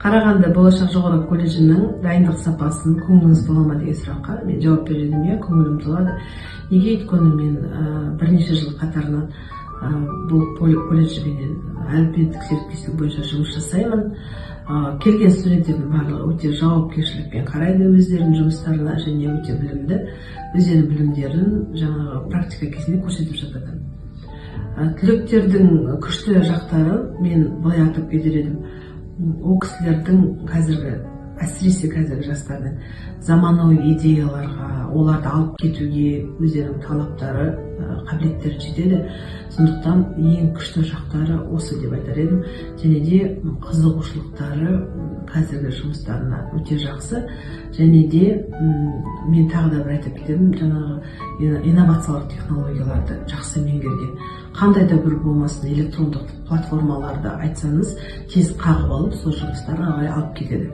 Қарағанды Болашақ жоғары колледжінің дайындық сапасын көңіліңіз тола ма деген сұраққа мен жауап берер едім: иә, көңілім толады. Неге? Өйткені мен бірнеше жыл қатарынан бұл колледжбенен әлеуметтік серіктестік бойынша жұмыс жасаймын. Келген студенттердің барлығы өте жауапкершілікпен қарайды өздерінің жұмыстарына және өте білімді, өздерінің білімдерін жаңағы практика кезінде көрсетіп жатады. Түлектердің күшті жақтарын мен былай атап кетер едім: ол кісілердің қазіргі, әсіресе қазіргі жастардың заманауи идеяларға, оларды алып кетуге өздерінің талаптары, қабілеттері жетеді. Сондықтан ең күшті жақтары осы деп айтар едім. Және де қызығушылықтары қазіргі жұмыстарына өте жақсы. Және де мен тағы да бір айтып кетемін, жаңағы инновациялық технологияларды жақсы меңгерген. Қандай да бір болмасын электрондық платформаларды айтсаңыз, тез қағып алып, сол жұмыстарды ары қарай алып кетеді.